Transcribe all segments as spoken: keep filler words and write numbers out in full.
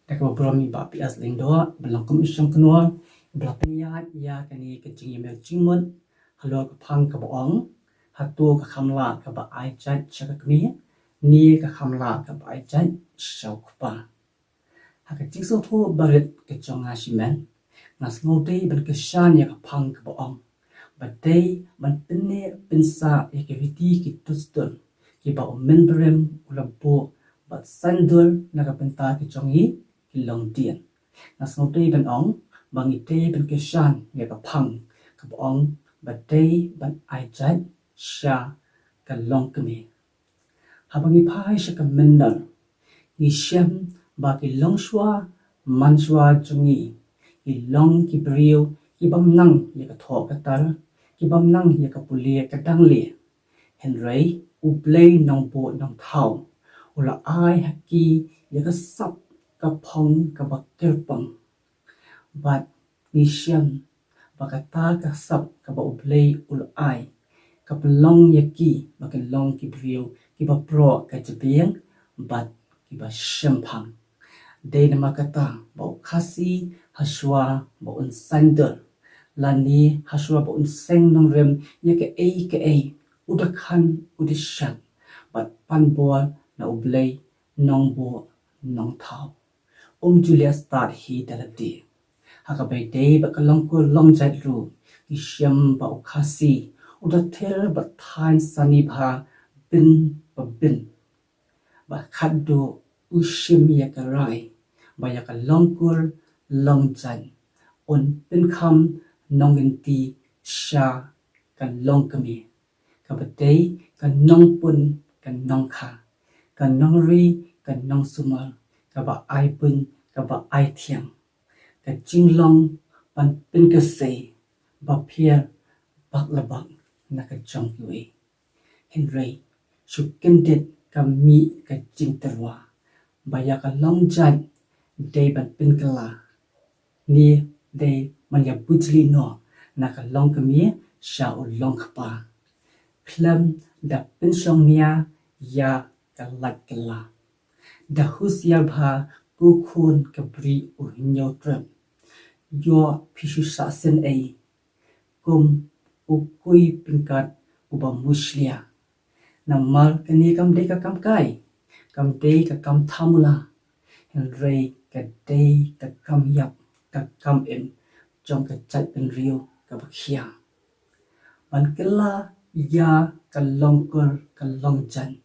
Da kaba burom i Bah P S Lyngdoh, ba long kum i shong kynnoh, ba la pynïaid ïa kane ka jingïamir jingmut halor ka phang kaba ong, hato ka khamlah kaba ai jait sha ka kmie, ne ka khamlah kaba ai jait sha u kpa. Ha ka jingsngewthuh barit ka jong nga shimet, nga sngewdei ban kyrshan ïa ka phang kaba ong, ba dei ban pynneh pynsah ïa ki riti ki dustur kiba u mynbarim u la buh bad saiñdur na ka bynta ka jong ngi ki longdien. Nga sngewdei ban ong ba ngi dei ban kyrshan ïa ka phang kaba ong ba dei ban ai jait sha ka longkmie. Haba ngi phai sha ka mynder, ngi shem ba ki longshuwa manshuwa jong ngi ki long ki briew ki bym nang ïa ka thoh ka tar, ki bym nang ïa ka pule ka dang lieh. Hynrei U Blei Nongbuh Nongthaw u la ai ha ki ïa ka sap ka phong kaba kyrpang. Bad ngi shem ba kata ka sap kaba U Blei u la ai ka pynlong ïa ki ba ki long ki briew kiba proh ka jabieng bad kiba shemphang. Dei namar kata ba u Khasi hashuwa ba un saiñdur, lane hashuwa ba un seng nongrim ïa kaei kaei, u da khan u da shat bad pan bor na U Blei Nongbuh Nongthaw. Um ju leh stad hi da lade. Ha kaba ïadei bad ka longkur longjait ruh, ngi shem ba u Khasi u da ther bad thaiñ sani bha bin pa bin. Bad khatduh u shim ïa ka rai ba ïa ka longkur longjait un pynkham nongkynti sha ka longkmie, kaba dei ka nongpun ka nongkha, ka nongri ka nongsumar, kaba ai buiñ kaba ai thiang, ka jinglong ban pynkhuslai bapher bak la bak na ka jong kiwei. Hynrei shu kyndit ka mih ka jingtyrwa ba ïa ka longjait dei ban pynkylla, ne dei ban ïa bujli noh na ka longkmie sha u longkpa. Khlem da pynshong nia ïa ka lait kylla. Da husiar bha ko khun ka bri u Hynñiewtrep. Ïoh phi shu sah sien ei kum u kui pyngkat uba mushlia. Namar kane kam dei ka kam kai, kam dei ka kam thamula, hynrei ka dei ka kam ïap, ka kam im jong ka jaitbynriew kaba khia. Ban kylla ïa ka longkur ka longjait,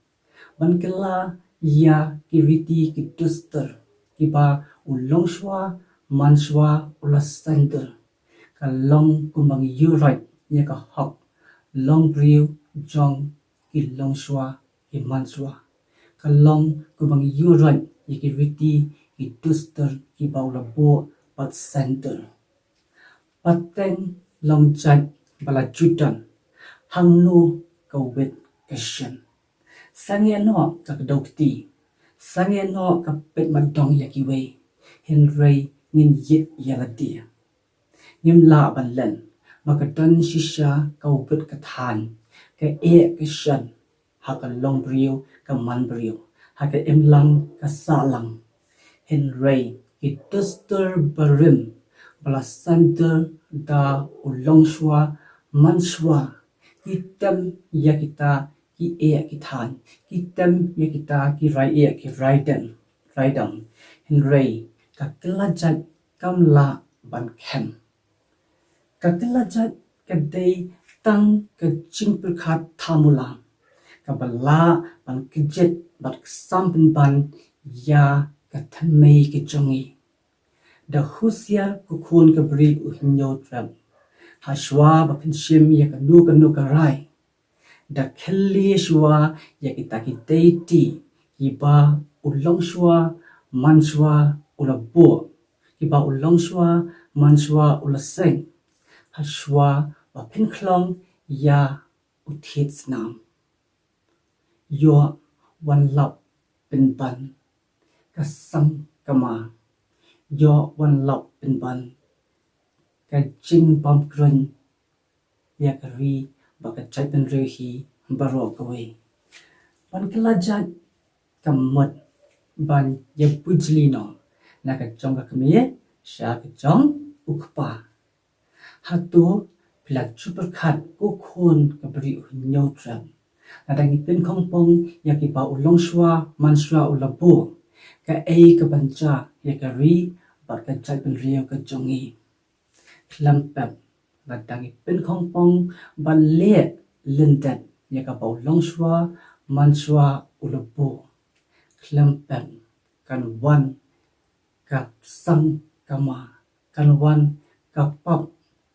ban kylla ïa ki riti ki dustur kiba u longshuwa manshuwa u la saiñdur, ka long kumba ngi ïuhroit ïa ka hok longbriew jong ki longshuwa ki manshuwa, ka long kumba ngi ïuhroit ïa ki riti ki dustur kiba u la buh bad saiñdur. Pateng longjait ba la ju don, hangno ka wit ka shen? Sangeh noh ka kdew kti, sangeh noh ka peit mat dong ïa kiwei, hynrei ngin ïit ïa lade. Ngim lah ban len ba ka don shisha ka wit ka thaiñ, ka eh ka shen ha ka longbriew ka manbriew, ha ka imlang ka sahlang. Hynrei ki dustur barim ba la saiñdur da u longshuwa manshuwa, ki tem ïa kita ki eh ki thaiñ, ki tem ïa kita ki rai eh ki rai dem, rai dem. Hynrei ka kylla jait kam lah ban khem. Ka kylla jait ka dei tang ka jingpyrkhat thamula kaba lah ban kjit bad ksam pynban ïa ka thymmei ka jong ngi. Da husiar ko khun ka bri u Hynñiewtrep, hashuwa ba phin shim ïa kano kano ka rai, da khyllie shuwa ïa kita ki deiti kiba u longshuwa manshuwa u la buh, kiba u longshuwa manshuwa u la seng, hashuwa ba phin khlong ïa u thied snam. Ïoh wan lap pynban ka sang ka ma, ïoh wan lap pynban ka jingbam kren ïa ka ri bad ka jaitbynriew hi baroh kawei. Ban kylla jait ka mut ban ïa bujli noh, Na ka jong ka kmie sha ka jong u kpa. Hato phi la ju pyrkhat ko khun ka bri u hynñiew trep? Lada ngi pynkhongpong ïa kiba u longshuwa manshuwa u la buh, kaei kaban jia ïa ka ri bad ka jaitbynriew ka jong ngi? Khlem pep, lada ngi pynkhongpong bad leh lyndet ïa kaba u longshuwa manshuwa u la buh, khlem pep, kan wan ka sang ka ma, kan wan ka pap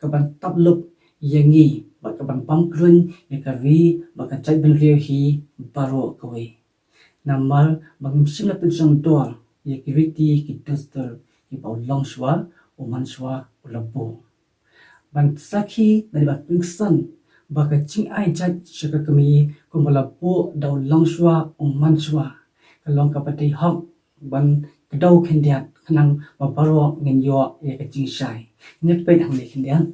kaban tap lup ïa ngi bad kaban bam khlun ïa ka ri bad ka jaitbynriew hi baroh kawei. Namar ba ngim shym la pynshong dor ïa ki riti ki dustur kiba u longshuwa u manshuwa u la buh. Ban sakhi da ban pynksan ba ka jingai jait sha ka kmie kumba la buh da u longshuwa u manshuwa ka long kaba dei hok ban kdew khyndiat khnang ba baroh ngin ïoh ïa ka jingshai. Ngin peit hangne khyndiat.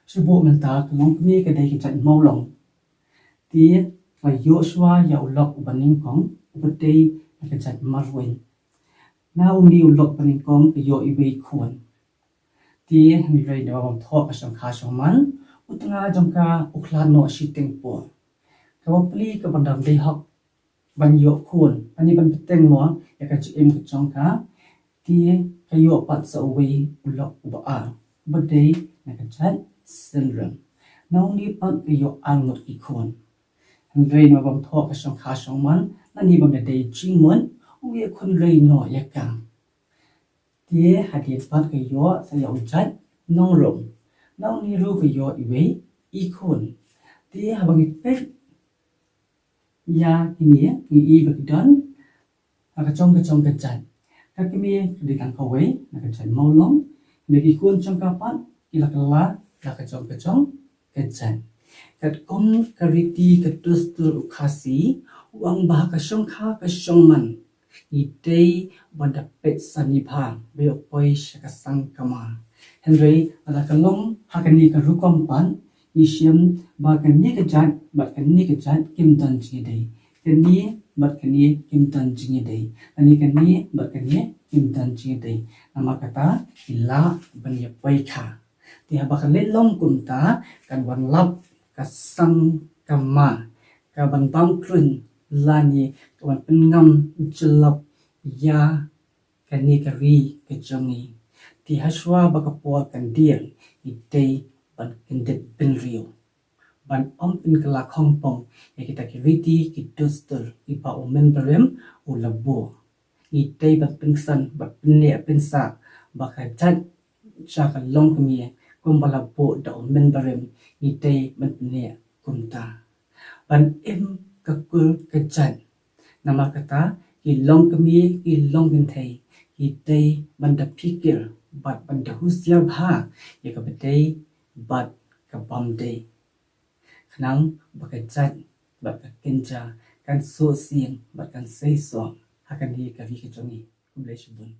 Shu buh mynta ka longkmie ka dei ka jait mawlong. Te ka ïoh shuwa ïa u lok uba nyngkong uba dei na ka jait marweiñ. Na une u lok uba nyngkong ka ïoh iwei i khun. Te hynrei na bym thoh ka shongkha shongman, u tnga jong ka u khlad noh shiteng por. Kaba plie kaban dei hok ban ïoh khun, ani ban bteng mo ïa ka jingim ka jong ka. Te ka ïoh pat sa uwei u lok uba ar uba dei na ka jait synrem. Na une pat ka ïoh ar ngut ki khun. Hynrei na bym thoh ka shongkha shongman, ani ban da dei jingmut u ïa khun rei noh ïa ka. Te hadien pat ka ïoh sa ïa u jait nongrum. Na une ruh ka ïoh iwei i khun. Te haba ngi peit ïa kine ngi i ba ki don ha ka jong ka jong ka jait. Ka kmie ka dei tang kawei na ka jait mawlong. Hynrei ki khun jong ka pat ki la kylla ha ka jong ka jong ka jait. Katkum ka riti ka dustur u Khasi u ong ba ha ka shongkha ka shongman ngi dei ban da peit sani bha ba ïoh poi sha ka sang ka ma. Hynrei lada ka long ha kane ka rukom pat ngi shem ba kane ka jait bad kane ka jait kim don jingïadei. Kane bad kane kim don jingïadei. Kane kane bad kane kim don jingïadei. Namar kata ki lah ban ïa poi kha. Te haba ka leit long kumta kan wan lap ka sang ka ma kaban bam khlun lane kaban pynngam jyllop ïa kane ka ri ka jong ngi. Te hashuwa ba ka por kan dier ngi dei ban kyndit bynriew ban ym pynkylla khongpong ïa kita ki riti ki dustur kiba u mynbarim u la buh. Ngi dei ban pynksan ban pynneh pynsah ba ka jait sha ka longkmie kumba la buh da u mynbarim ngi dei ban pynneh kumta. Ban im ka kur ka jait. Namar kata ki longkmie ki longkynthei ki dei ban da phikir bad ban da husiar bha ïa kaba dei bad kabym dei. Khnang ba ka jait bad ka kynja kan soh sien bad kan sei soh ha kane ka ri ka jong ngi. Khublei shibun.